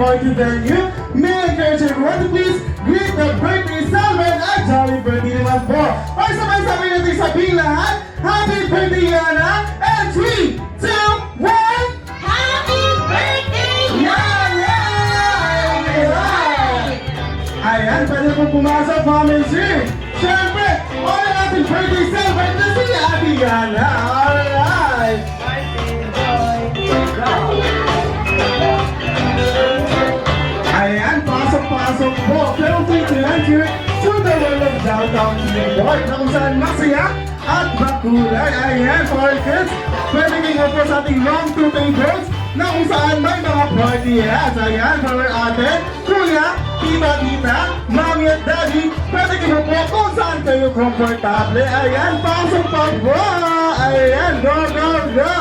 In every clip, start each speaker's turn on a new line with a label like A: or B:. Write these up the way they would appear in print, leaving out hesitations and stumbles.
A: party venue. May I encourage everyone to please greet the birthday celebrant at jolly birthday naman po. Ay, sabay-sabay natin sabihin lahat, "Happy birthday, Yana!" And 3, 2, 1!
B: Happy birthday!
A: Yana! Ayan! Ayan, pwede po pumasok, Ma'am and Sir. Siyempre, all ang ating birthday celebrant na si Ate Yana. Alright!
C: Go!
A: Ayan, pasok-pasok po. Feel free to enter to the world of Downtown Theme Park na kung saan masaya at makulay. Ayan, for our kids, pwede kayo po sa ating long two tables na kung saan may mga party hats. Ayan, for our ate, kuya, tita, tita, mommy at daddy, pwede kayo po kung saan kayo komportable. Ayan, pasok pa po. Ayan, go, go, go!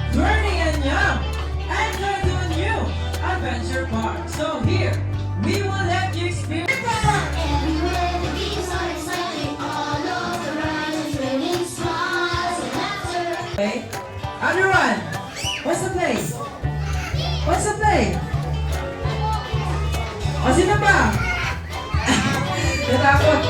C: Turning and Young, enter to a new adventure park. So here, we will let you experience.
B: Everywhere the bees are excited, all of the riders bringing smiles and laughter.
C: Okay? Everyone, what's the play? What's the play? O, sino ba? Natakot.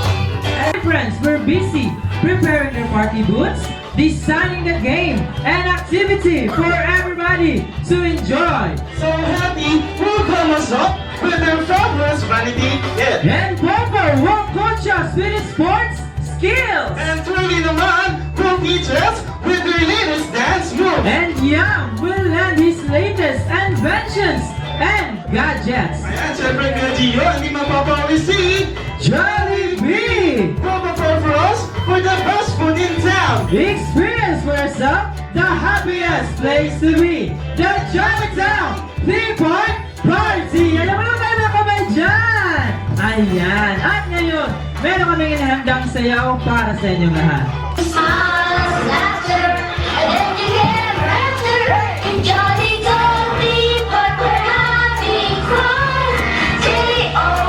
C: And friends were busy preparing their party boots, designing the game and activity for everybody to enjoy.
A: So Happy will come us up with their fabulous vanity kit.
C: And Popo will coach us with his sports skills.
A: And Truly naman will teach us with their latest dance move.
C: And Yam will lend his latest inventions and gadgets.
A: Ayan, syempre, Kuya Gio, hindi mapapawi si
C: Jollibee!
A: Will prepare for us for the best food in town.
C: Experience for yourself the happiest place to be, the Jollitown Theme Park Party! Alam mo naman tayo mga kamay dyan! Ayan! At ngayon, meron kaming inihandang sayaw para sa inyong lahat.
B: Smiles and laughter, and then you ever after. In Jolly Town Theme Park, we're having fun. Jollitown.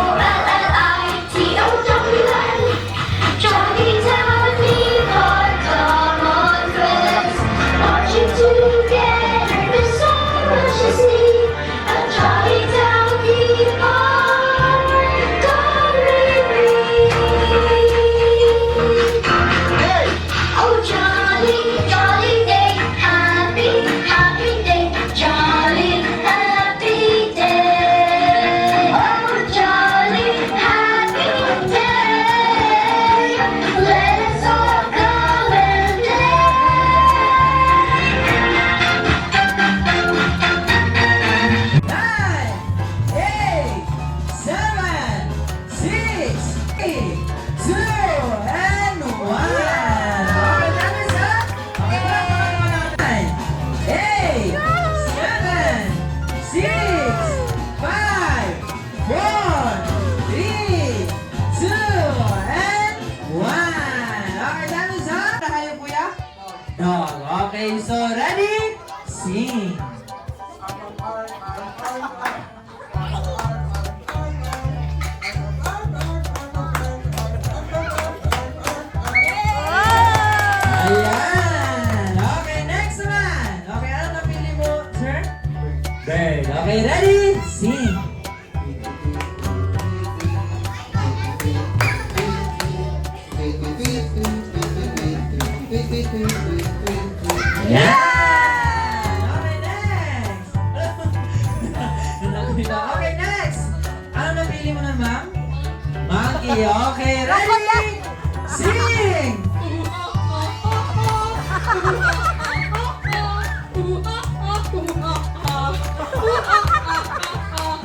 B: Jollitown Theme Park, come on, friends. Marching together, there's so much to see. At Jollitown Theme Park, come with me.
A: Hey!
B: Oh, jolly, jolly day, happy, happy day, jolly, happy day. Oh, jolly, happy day. Let us all come and play.
C: 9, 8, 7, 6, 3, 2, and 1. Okay, that is up. Okay, palakpakan naman natin. 9, 8, 7, 6, 5, 4, 3, 2, and 1. Okay, that is up. Na kayo, kuya? Dog. Okay, so ready? Sing. Ayan! Okay, next naman! Okay, ano napili mo, sir? Bird. Okay, ready? Sing! Ayan! Okay, next! Okay, next! Ano napili mo na, ma'am? Monkey. Okay, ready? Sing!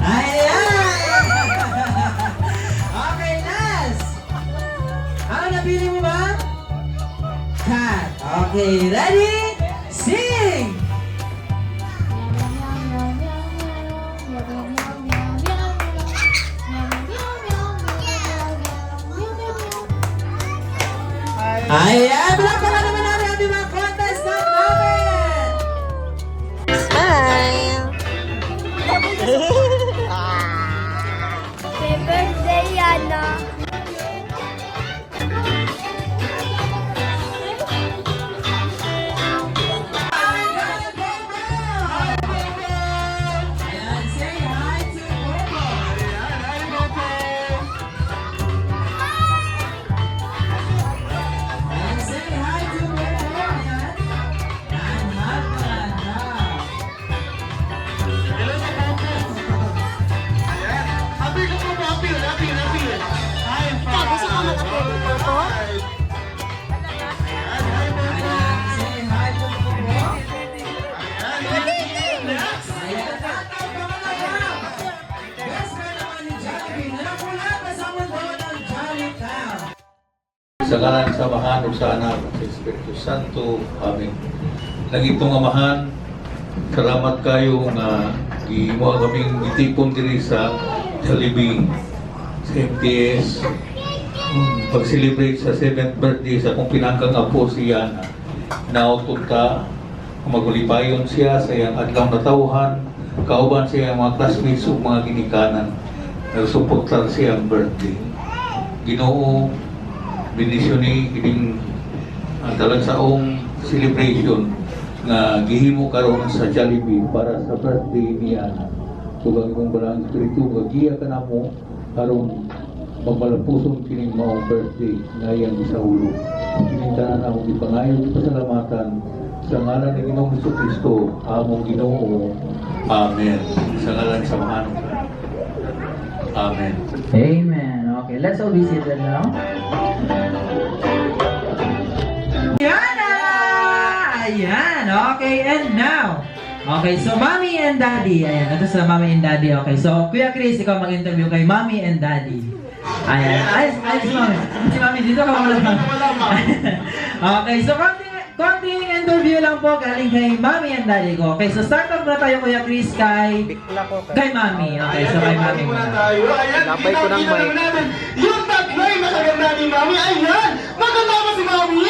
C: Ayan! Okay, last! Ano napili mo ba? Cat. Okay, ready? Sing! Ayan! Palakpakan naman natin ang mga contestant namin!
D: Smile!
B: Happy birthday, Yana.
C: Ayan, say hi
D: Sa ngalan sa Amahan ug sa Anak ug sa Espiritu Santo. Amen. Langitnong Amahan, salamat kayo nga giimo kaming gitipon diri sa Jollibee, sa MTS, pag-celebrate sa 7th birthday sa akong pinangkang apo, si Yana. Nautod ka, magulipayon siya sa iyang adlaw na tawhan, kauban siya ang mga classmates ug mga ginikanan. Nagsuportar siya ang birthday. Ginoo, bendisyon ni kining ang talagsaong celebration nga gihimo karon sa Jollibee para sa birthday ni Ana. Ug ang imong Balaang Espiritu gagiya kanamo aron magmalapuson kining maong birthday nga iyang gisaulo. Kining tanan among gipangayo, pasalamatan sa ngalan ni Ginoong Hesus Kristo, among Ginoo. Amen. Sa ngalan sa Amahan. Amen.
C: Amen. Okay, let's all be seated now. Yana! Ayan, okay, and now, okay, so Mommy and Daddy, ayan, ito sa Mommy and Daddy, okay. So, Kuya Chris, ikaw mag-interview kay Mommy and Daddy. Ayan, ay, ay, si Mommy. Si Mommy, dito ka wala.
A: Wala, Ma'am.
C: Okay, so konting, konting interview lang po galing kay Mommy and Daddy ko. Okay, so start off muna tayo, Kuya Chris, kay Mommy. Okay, so kay Mommy
A: muna
C: muna.
A: tayo. Ayan,
E: Napay ko ng
A: kita-kita
E: mic.
A: naman natin yung taglay na kaganda ni Mami. Ayan! Maganda ba si Mami?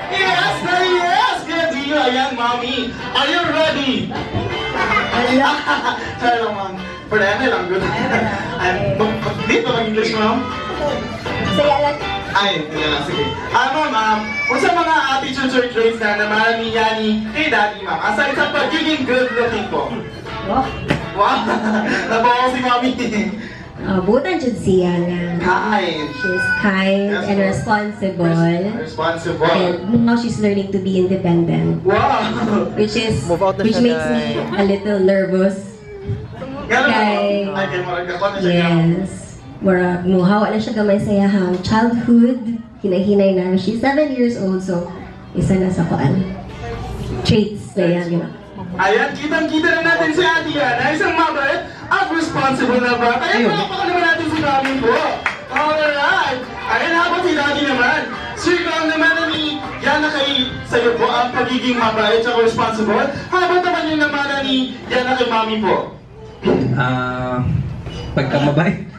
A: Yes, na yes! Kuya Gio, ayan, Mami. Are you ready? Ala! Sorry lang, Ma'am. For the lang, good. Ay, dito mag-English, Ma'am?
B: Saya lang.
A: Ay, hindi na lang, sige. Ah, ma'am, unsa mga attitudes or traits na naman ni Yani kay Daddy, ma'am? Aside sa pagiging good looking po.
B: Oh.
A: Wow! Nabawa si Mami.
B: Butan jud siya nga.
A: Kind.
B: She's kind
A: Yes,
B: and
A: ma'am.
B: responsible.
A: Responsible.
B: And now she's learning to be independent. Which is
E: Move out na
B: which
E: siya,
B: makes me
E: Day.
B: a little nervous.
A: Ganun ba?
B: Kay-
A: Ay, kay Murag ako na siya.
B: Yes. Murag muhawa na siya gamay sa iyahang childhood. Hinahinay na. She's 7 years old, so isa na sa kuan. Traits na yan. Gina.
A: Ayan, kitang-kita na natin si Ate Yana, isang mabait at responsible na bata. Ayan, palakpakan naman natin si Mami po. Alright! Ayan, habang si Daddy naman. Sir, kung naman na ni Yana kay sa'yo po ang pagiging mabait at responsible, habang naman yung naman ni Yana kay Mami po.
F: Ah, pagkamabait.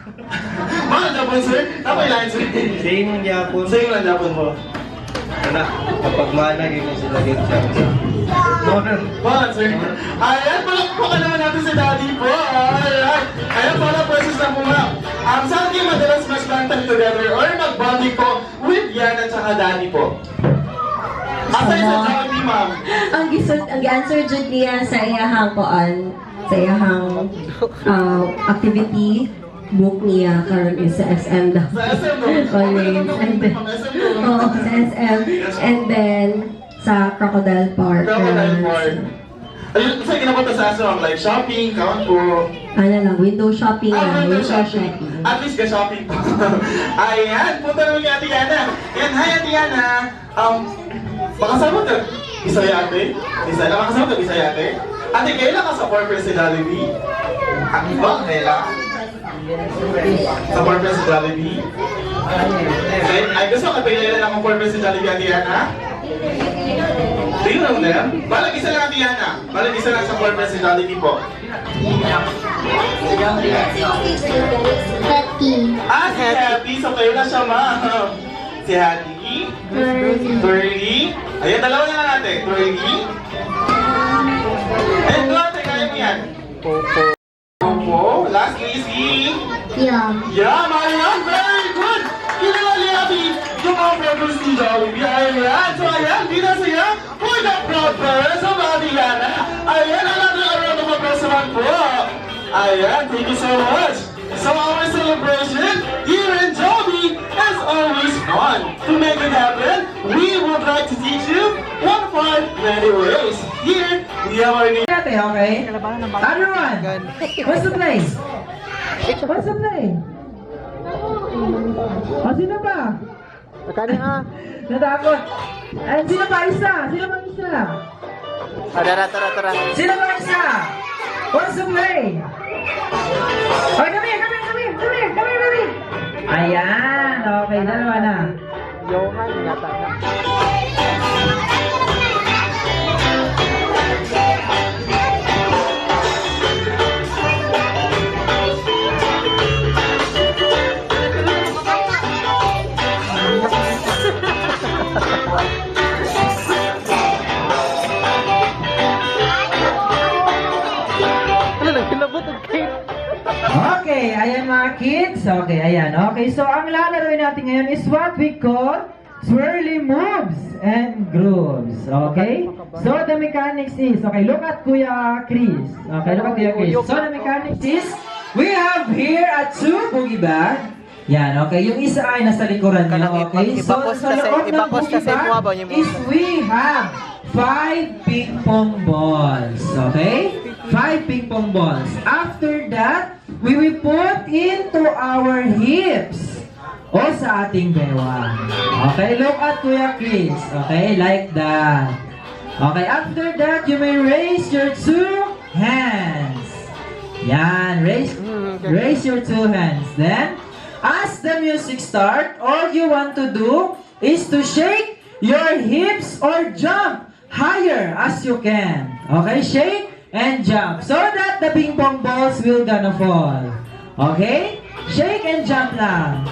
A: Mahal Japon, sir? Napailahin, sir.
F: Same ang Japon.
A: Sa'yo lang Japon mo.
F: Ana, kapag mana yun sila din sa.
A: Mahal, sir. Ayan, palakpakan naman natin si Daddy po. Alright. Ayan, para process na po, ma'am. Saan kayo madalas mas spend time together or mag-bonding po with Yana at saka Daddy po? Aside sa Jollibee, ma'am.
B: Ang gi-answer jud niya sa iyahang kuan, sa iyahang activity book niya karon is sa SM daw.
A: Sa SM, no?
B: Always. And then,
A: SM, no?
B: oo, sa SM. And then, sa Crocodile Park.
A: Crocodile Park. Ayun, saan kinapunta sa SM, ma'am? Like shopping, count po.
B: Ano lang, window shopping
A: Ah,
B: lang.
A: window shopping. At least ka-shopping po. Ayan, punta naman kay Ate Yana. Ayan, hi, Ate Yana. Makasama ka. Bisaya, ate? Bisaya, makasama ka Bisaya, ate? Ate, kailan ka sa purpose si Jollibee? Ah, ba? Kailan? Sa purpose si Jollibee? Ay, ay, gusto ka kailan akong purpose si Jollibee, Ate Yana? Do you know them? Balag isa lang, Ate Yana. Balag isa lang sa purpose si Jollibee po.
B: Happy.
A: Ah, si Happy. So, kayo na siya, ma'am. Si Happy. Twirly. Ayan, dalawa na lang natin. Twirly. And go, ate, kaya mo yan.
E: Popo.
A: Popo. Lastly, si
B: Yeah.
A: Yeah, ayan. Very good. Kilala ni Happy yung mga members ni Jollibee. Ayan. So, ayan. Dito siya for the proud parents of Ate Yana. Ayan, another round of applause naman po. Ayan, thank you so much. So our celebration here in Jollibee is always fun. To make it happen, we would like to teach you one fun many ways. Here, we have our
C: Ate, okay? Everyone, what's the play? What's the play? O, sino pa?
E: Kani ah.
C: Natakot. Ay, sino pa isa? Sino pa isa?
E: Ah, tara, tara, tara.
C: Sino pa isa? What's the play? Okay, come here, come here, come here, come here, come here, baby. Ayan, okay, dalawa na.
E: Johan yata na. Ano nang kinabot og cake?
C: Okay, ayan mga kids. Okay, ayan. Okay, so ang lalaroin natin ngayon is what we call swirly moves and grooves. Okay? So the mechanics is, okay, look at Kuya Chris. Okay, look at Kuya Chris. So the mechanics is, we have here a two boogie bag. Yan, okay. Yung isa ay nasa likuran niyo,
E: Kanang
C: okay? So,
E: ibakos
C: sa
E: ka sa-
C: loob ng
E: ibakos ka
C: boogie
E: sa
C: bag
E: imuha ba, yung
C: is we have five ping pong balls, okay? Five ping pong balls. After that, we will put into our hips o sa ating bewang. Okay, look at Kuya Chris. Okay, like that. Okay, after that, you may raise your two hands. Yan, raise your two hands. Then, as the music start, all you want to do is to shake your hips or jump higher as you can. Okay, shake and jump so that the ping pong balls will gonna fall. Okay? Shake and jump lang.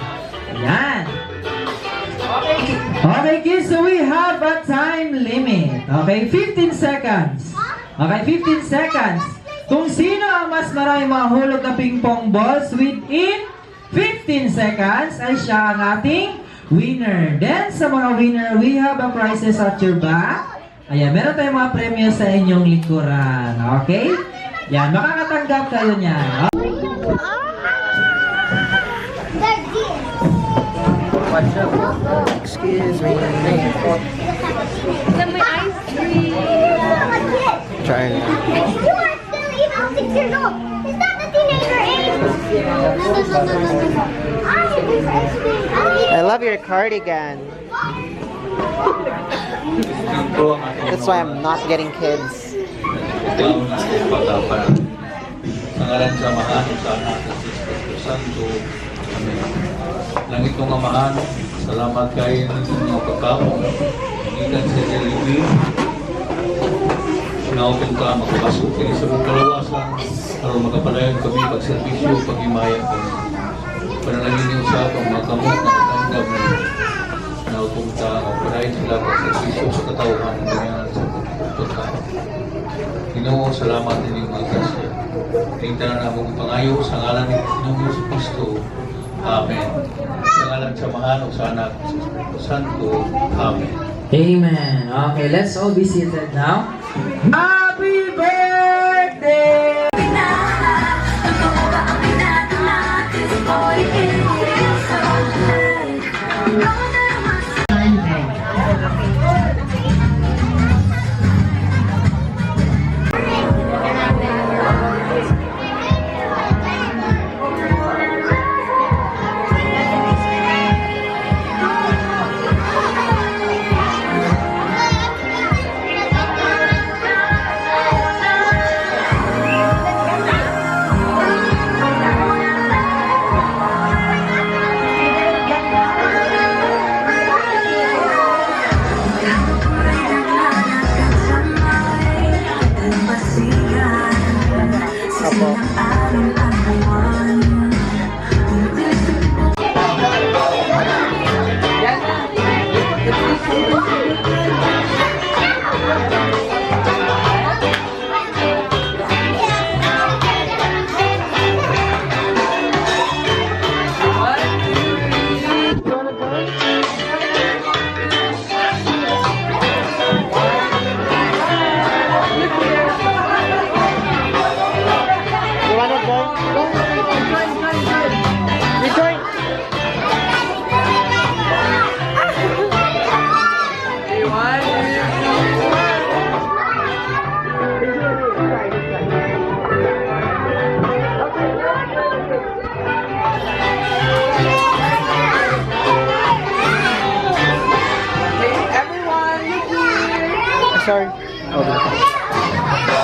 C: Yan. Okay, kids, so we have a time limit. Okay, 15 seconds. Okay, 15 seconds. Kung sino ang mas maraming mahulog na ping pong balls within 15 seconds, ay siya ang ating winner. Then, sa mga winner, we have a prizes at your back. Ayan, meron tayong mga premyo sa inyong likuran. Okay? Yan, makakatanggap kayo niyan.
E: Excuse me.
B: May ice cream.
E: Try.
G: You are still even 6 years old. Is that the teenager age? No. I am
E: I love your cardigan.
D: Ito ang ating
E: That's why I'm not getting kids.
D: Ikaw na pag-apan. Sa ngalan sa Amahan, sa Anak, at sa Espiritu Santo. Amen. Langit kong Amahan, salamat kayo ng mga pagkaon. Gikan sa Jollibee. Naupin ka, makapasok kayo sa mong kalawasan, aron makapadayon kami pagserbisyo, paghimaya kami. Panalangin niyo sa ang mga kamot na katanggap nautong ta, padayon sila pagserbisyo sa katawhan ng ganyan sa pagpagkao. Ginoo, salamat inyong mga grasya. Tingnan na namong pangayo sa ngalan ni Ginoong Hesus Kristo. Amen. Sa ngalan sa Amahan ug sa Anak ug sa Espiritu Santo. Amen.
C: Amen. Okay, let's all be seated now. Happy birthday!
H: Totoo ba ang pinadama? 'Cause boy, it feels so good.
B: Sunday.
E: Opo. You wanna join? Go. You join. Sorry. Okay.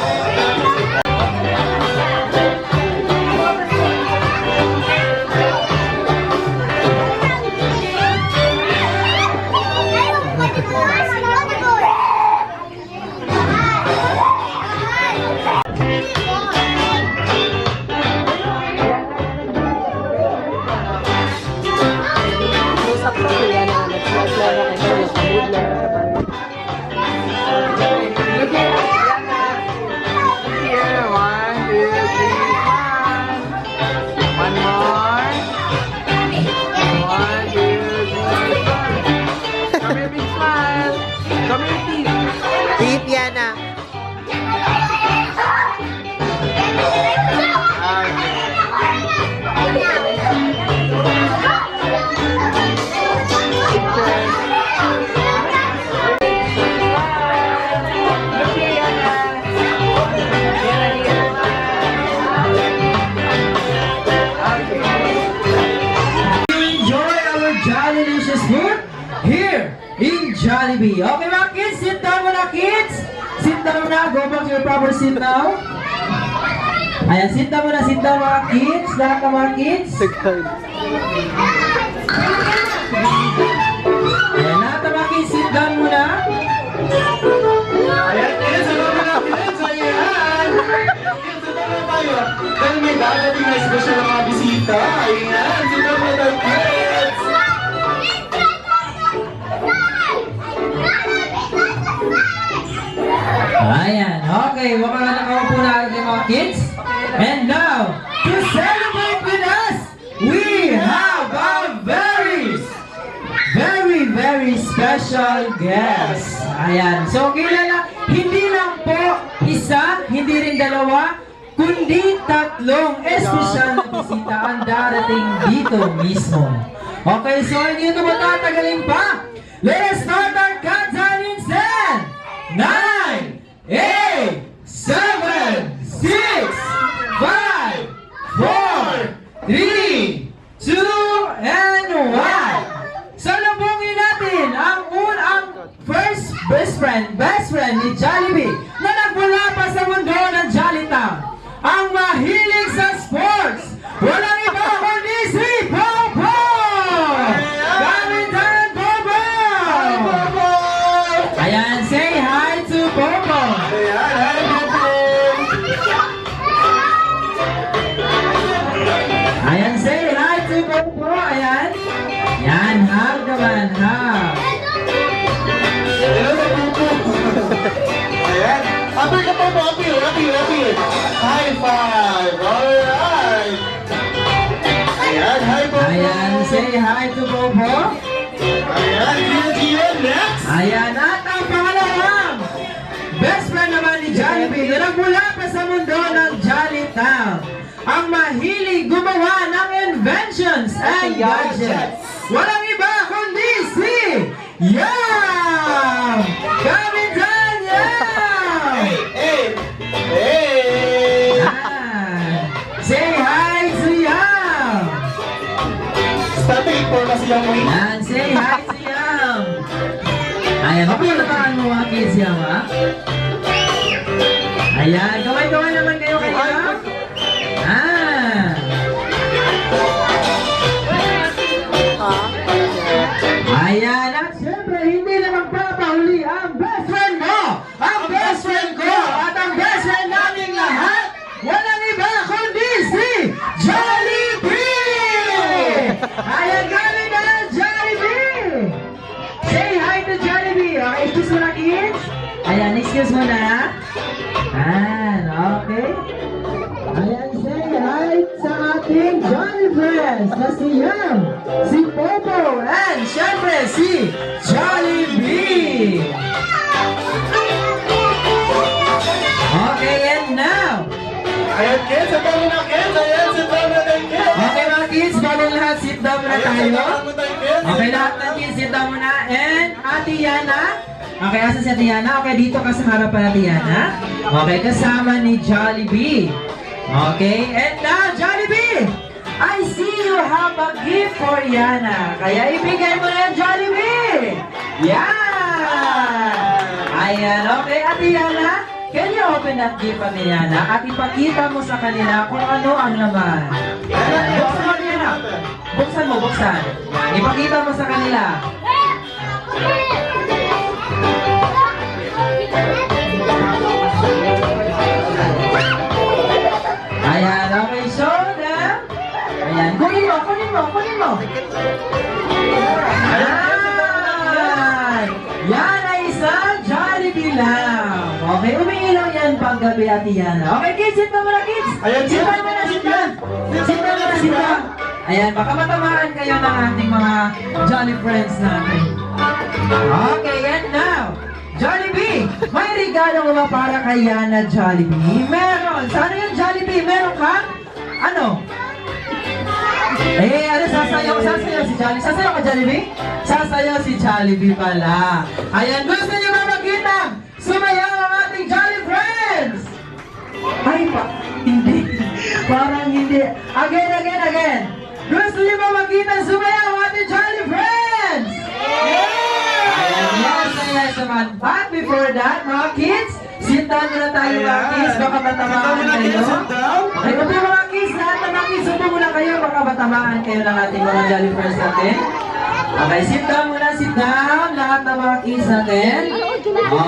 C: Jollibee. Okay, mga kids, sit down muna, kids. Sit down na. Go back to your proper seat now. Ayan, sit down muna, sit down, mga kids. Lahat ng mga kids.
E: Sigurd.
C: Ayan, lahat ng mga kids, sit down muna.
A: Ayan, kids, ano mga kids? Ayan! Kids, ito na tayo. Dahil may dadating na special na mga bisita. Ayan, sit down muna tayo, kids!
C: Ayan, okay. Mukhang nakaupo na agad yung mga kids. And now, to celebrate with us, we have a very, very, very special guest. Ayan, so kilala, hindi lang po isa, hindi rin dalawa, kundi tatlong espesyal na bisita ang darating dito mismo. Okay, so hindi ito matatagalin pa. Let us start our countdown in 10, 9, 8, 7, 6, 5, 4, 3, 2, and 1. Salubungin natin ang unang first best friend ni Jollibee na nagmula pa sa mundo ng Jollitown. Ang mahilig sa sports, walang iba kundi si Popo! Kapitan Popo!
A: Popo!
C: Ayan, say hi to Popo!
A: Ayan, hi, Popo!
C: Ayan, say hi to Popo! Ayan. Yan, hug naman, hug.
A: Hello sa Popo! Ayan. Apir ka, Popo! Apir, apir, apir! High five! Alright! Ayan, hi, Popo!
C: Ayan, say hi to Popo.
A: Ayan, Gia, Gia, next!
C: Ayan, at ang pangalawang best friend naman ni Jollibee na nagmula pa sa mundo ng Jollitown. Ang mahilig gumawa ng inventions and gadgets. Walang iba kundi si Yam! Kapitan Yam!
A: Hey! Hey!
C: Yan. Say hi to Yam!
A: Static po kasi yung wait.
C: Yan, say hi to Yam! Ayan, mapapalakaan mo, mga kids, Yam, ha? Ayan, kaway-kaway naman kayo kay Yam. Ah! Ayan, at syempre, hindi na magpapahuli ang best friend mo, ang best friend ko, at ang best friend naming lahat. Walang iba kundi si Jollibee! Ayan, kami na Jollibee! Say hi to Jollibee! Okay, excuse mo na, kids. Ayan, excuse mo na. Ayan, okay. Ayan, say hi sa ating Jolly Friends na si Yam, si Popo, and syempre si Jollibee! Okay, and now,
A: Ayan, kids. Sit down muna, kids. Ayan, sit down muna tayo, kids.
C: Okay, mga kids, bago ang lahat, sit down muna
A: Ayan, sit
C: tayo.
A: down muna tayo, kids.
C: Okay, lahat ng kids, sit down muna. And Ate Yana. Okay, asan si Ate Yana? Okay, dito ka sa harapan, Ate Yana. Okay, kasama ni Jollibee. Okay, and now, Jollibee! I see you have a gift for Yana. Kaya ibigay mo na yan, Jollibee! Yan! Ayan, okay, Ate Yana, can you open that gift, Ate Yana? At ipakita mo sa kanila kung ano ang laman. Ayan, buksan mo, Ate Yana. Buksan mo, buksan. Yan, ipakita mo sa kanila. Ayan, okay, show them. Ayan, kunin mo, kunin mo, kunin mo. Ayan! Yan ay isang Jollibee lamp. Okay, umiilaw yan pag gabi, Ate Yana. Okay, kids, sit down muna, kids.
A: Ayan,
C: Sit down muna, sit down. Sit down muna, sit down. Ayan, baka matamaan kayo ng ating mga Jolly Friends natin. Okay, and now, Jollibee, may regalo mo ba para kay Yana, Jollibee? Meron! Sana yung Jollibee? Meron ka? Ano? Eh, ano, sasayaw, sasayaw si Jollibee. Sasayaw ka, Jollibee? Sasayaw si Jollibee pala. Ayan, gusto niyo ba makita? Sumayaw ang ating Jolly Friends! Ay, pa, hindi. Parang hindi. Again, again, again. Gusto niyo ba makita sumayaw ang ating Jolly Friends? Ayan, yes, ayan. Kids. Sit down muna tayo, mga
A: Ayan.
C: kids. Baka matamaan
A: Sit down muna,
C: kayo.
A: kids. Sit down.
C: Okay, upo, mga kids. Lahat ng mga kids, upo muna kayo. Baka matamaan kayo ng ating mga Jolly Friends natin. Okay, sit down muna, sit down. Lahat ng mga kids natin.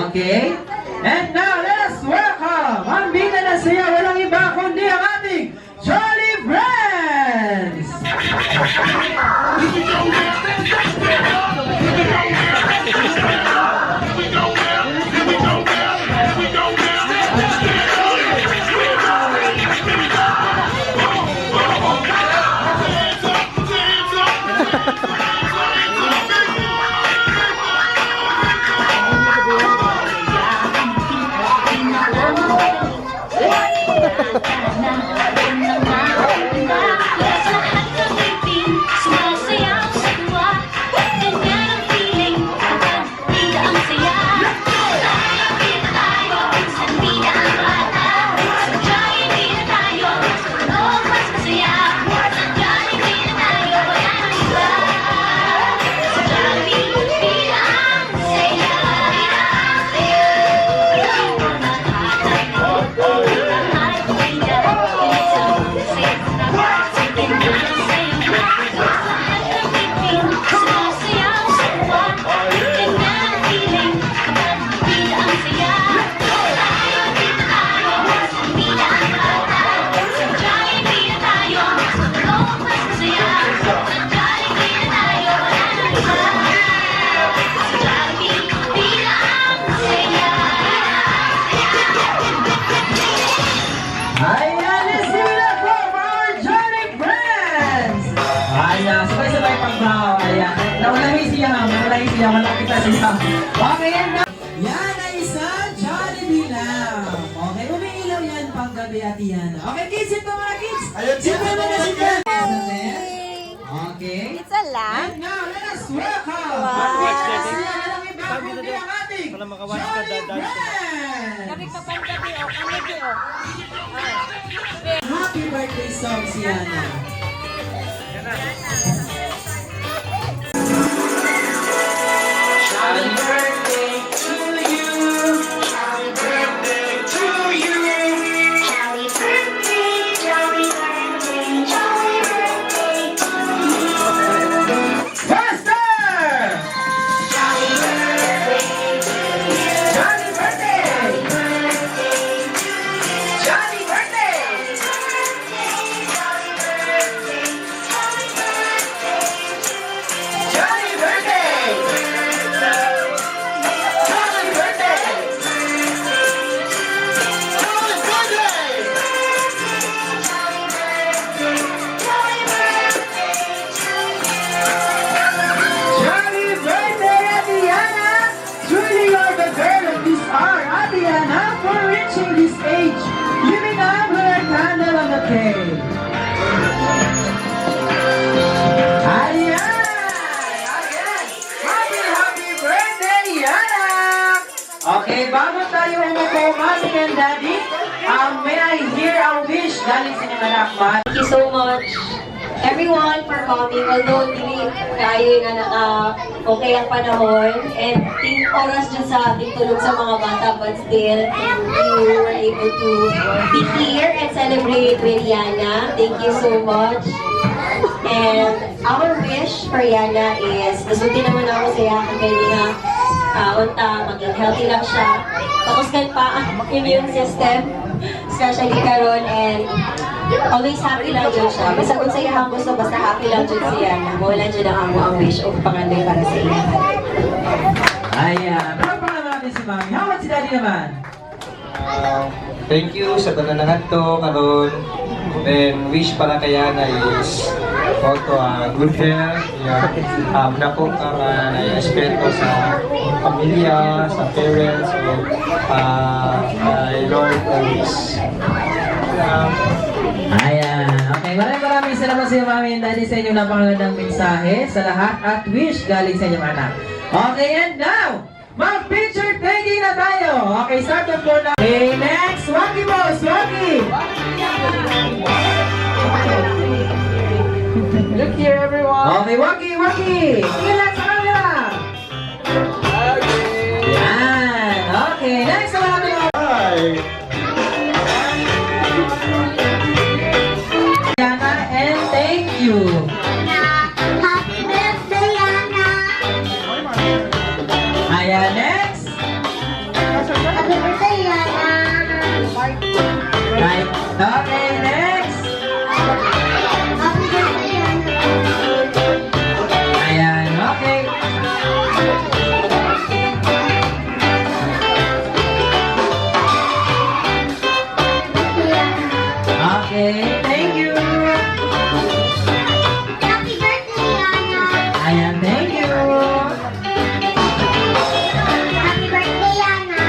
C: Okay. And now, let us welcome ang bida na siya. Walang iba kundi ang ating Jolly Friends!
H: Lahat ng ngipin, sumasayaw sa tuwa. Ganyan ang feeling kapag bida ang saya. Tayo, bida tayo, minsan bida ang bata. Sa Jollibee na tayo, mas tunog, mas masaya. Sa Jollibee na tayo, wala nang iba. Sa Jollibee, bida ang saya. Bida ang saya. Lahat bida, lahat ng ngipin, sumasayaw sa tuwa. Ganyan ang feeling kapag bida ang saya. Tayo, bida tayo, bida ang bata. Sa Jollibee na tayo, mas tunog, mas masaya. Sa Jollibee na tayo, wala nang iba. Sa Jollibee, bida ang saya.
C: Ayan, let's give it up for our Jolly Friends! Ayan, sabay-sabay pagbaw. Ayan, naunahi siya, naunahi siya, malapit na siya. Okay, and now, yan ay isang Jollibee lamp. Okay, umiilaw yan panggabi at yan. Okay, kids, ito mga kids.
A: Ayan,
C: Sit down muna, sit down. Okay.
G: It's a lamp.
C: And now, let us welcome ang bida na siya, walang iba kundi ang ating Jolly Friends! Happy birthday song, Siana. Happy birthday to you.
G: Jolly birthday, jolly birthday, jolly birthday to you.
C: Faster!
G: Jolly birthday to you.
C: Jolly birthday!
G: Birthday to you.
C: Jolly birthday!
G: Jolly birthday, jolly birthday to you.
C: Jolly birthday! Jolly birthday!
A: Jolly birthday!
G: Jolly birthday, jolly birthday to you.
C: Jolly birthday, Adiana! Truly you are the girl of this hour, Adiana, for reaching this age. You may now blow your candle on the cake. Ayan! Again, happy, happy birthday, Yana! Okay, bago tayo umupo, Mommy and Daddy, may I hear a wish galing sa inyong anak, Ma?
B: Thank you so much, everyone, for coming. Although dili kayo nga naka okay ang panahon and ting oras dyan sa ating tulog sa mga bata, but still you were able to be here and celebrate with Yana. Thank you so much. And our wish for Yana is, nasulti naman ako sa iya kay nga unta maging healthy lang siya. Pakusgan pa ang immune system, especially karon, and always happy lang jud siya. Basta kung sa iyang gusto, basta happy lang jud siya. Mao lang jud ang amo ang wish o pangandoy para sa iya.
C: Ayan. Palakpakan natin si Mommy. How about si Daddy naman?
F: Thank you sa tanan to karon. Then wish para kay Yana is also good health, yeah. Dako ka nga na respeto sa pamilya, sa parents, o kay Lord always.
C: Ayan. Okay, maraming maraming salamat sa iyo, Mommy and Daddy, sa inyong napakagandang mensahe sa lahat at wish galing sa inyong anak. Okay, and now, mag-picture taking na tayo. Okay, start the floor na. Okay, next, Waki Boss, Waki!
E: Look here, everyone.
C: Okay, Waki, Waki! Tingin lang sa camera!
E: Okay.
C: Yan! Okay, next naman natin mga
A: Hi!
C: Yana, and thank you.
G: Happy birthday, Yana!
C: Ayan, next.
G: Happy birthday, Yana!
C: Right. Okay, next.
G: Happy birthday, Yana!
C: Ayan, okay. Okay, thank you.
G: Happy birthday, Yana!
C: Ayan, thank you.
G: Happy birthday, Yana!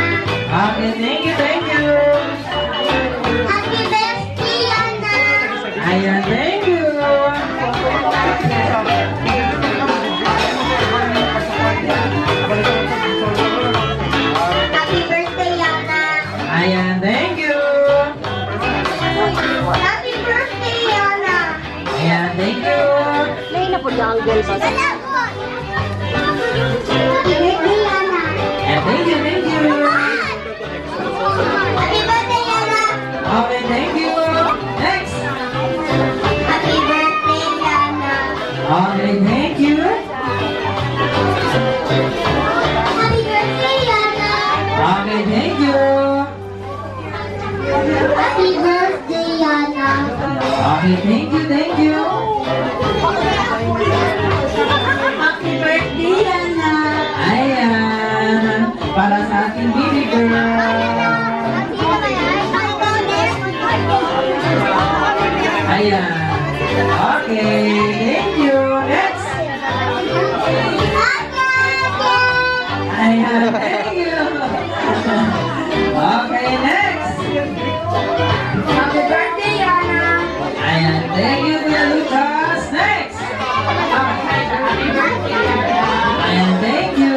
C: Okay, thank you, thank you.
G: Happy birthday, Yana!
C: Ayan, thank you.
G: Happy birthday, Yana!
C: Ayan, thank you.
G: Happy birthday, Yana!
C: Ayan, thank you.
G: Salamat! Happy birthday, Yana!
C: Ayan, thank you, thank you.
G: Happy birthday, Yana!
C: Okay, thank you. Next.
G: Happy birthday, Yana!
C: Okay, thank you.
G: Happy birthday, Yana!
C: Okay, thank you.
G: Happy birthday, Yana!
C: Okay, thank you, thank you.
B: Happy birthday, Yana!
C: Ayan. Para sa ating baby girl. Ayan. Okay, thank you. Next. Ayan, thank you. Okay, next.
G: Happy birthday, Yana!
C: Ayan, thank you, Kuya Lucas. Next. Ayan, thank you.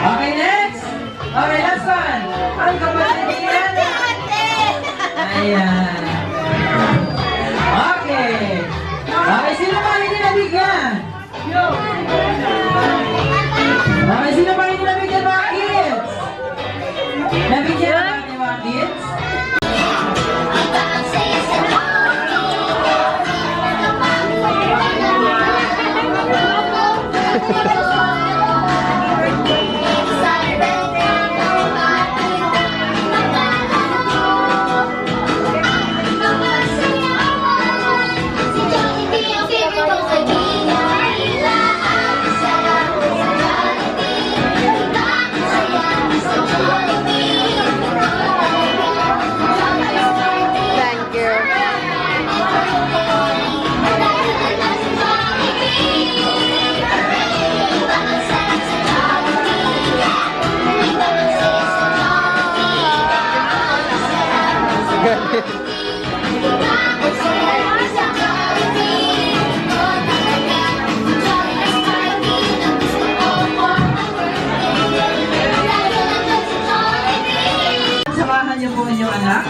C: Okay, next. Okay, last one. Ang kapatid ni Yana. Ayan. Okay. Okay, sino pa hindi nabigyan? Okay, sino pa hindi nabigyan, mga kids? Nabigyan na ba ni mga kids?
H: Ang saya sa Si Jollibee ang favorite kong kaibigan. Iba ang sarap sa Jollibee. Iba ang saya sa Jollibee.
E: Thank you.
H: Iba ang sarap sa Jollibee. Iba ang saya sa Jollibee. Ang sarap sa Jollibee. Iba ang saya sa Jollibee. Oh, talaga, Jollibee's party ang gusto ko for my birthday. Lalo na sa Jollibee.
C: Samahan niyo po inyong anak.